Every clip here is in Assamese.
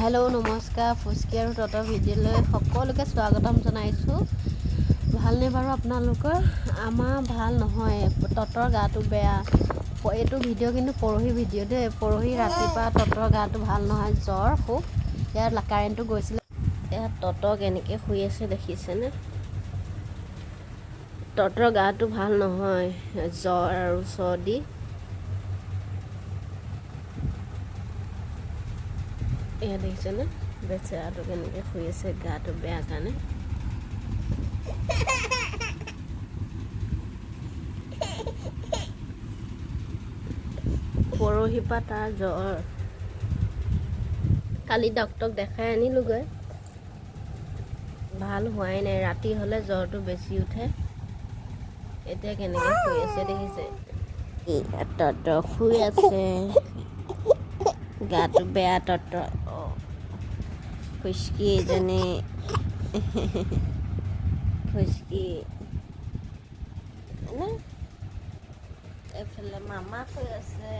হেল্ল' নমস্কাৰ, ফুচকি আৰু ততৰ ভিডিঅ'লৈ সকলোকে স্বাগতম জনাইছোঁ। ভালনে বাৰু আপোনালোকৰ? আমাৰ ভাল নহয়, ততৰ গাটো বেয়া। এইটো ভিডিঅ' কিন্তু পৰহি ভিডিঅ' দেই। পৰহি ৰাতিপুৱা ততৰ গাটো ভাল নহয়, জ্বৰ খুব। ইয়াত কাৰেণ্টটো গৈছিলে। ইয়াত তত কেনেকৈ শুই আছে দেখিছেনে? ততৰ গাটো ভাল নহয়, জ্বৰ আৰু চৰ্দি। এয়া দেখিছেনে বেচেৰাটো কেনেকৈ শুই আছে, গাটো বেয়া কাৰণে। পৰহিৰ পৰা তাৰ জ্বৰ। কালি ডক্তৰক দেখাই আনিলোগৈ, ভাল হোৱাই নাই। ৰাতি হ'লে জ্বৰটো বেছি উঠে। এতিয়া কেনেকৈ শুই আছে দেখিছে? তত শুই আছে, গাটো বেয়া তত। ফুচকি এজনী, ফুচকি। এইফালে মামা শুই আছে,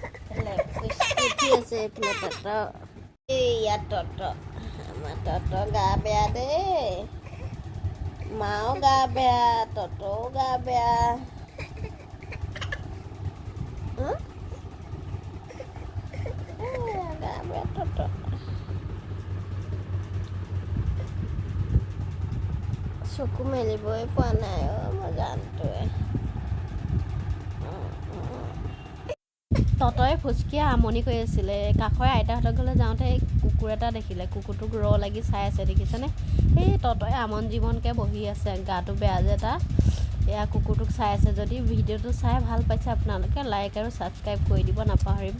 এইফালে ফুচকি উঠি আছে, এইফালে তত। এইয়া তত, আমাৰ তত গা বেয়া দেই। মাও গা বেয়া, ততও গা বেয়া। গা বেয়া তত। চকু মেলিবই পৰা নাই অ' মোৰ জানটোৱে। ততই ফুচকিয়ে আমনি কৰি আছিলে। কাষৰে আইতাহঁতৰ ঘৰলৈ যাওঁতে এই কুকুৰ এটা দেখিলে, কুকুৰটোক ৰ লাগি চাই আছে দেখিছেনে? সেই ততই আমন জীৱনকৈ বহি আছে, গাটো বেয়া যে তাৰ। এয়া কুকুৰটোক চাই আছে। যদি ভিডিঅ'টো চাই ভাল পাইছে আপোনালোকে লাইক আৰু ছাবস্ক্ৰাইব কৰি দিব নাপাহৰিব।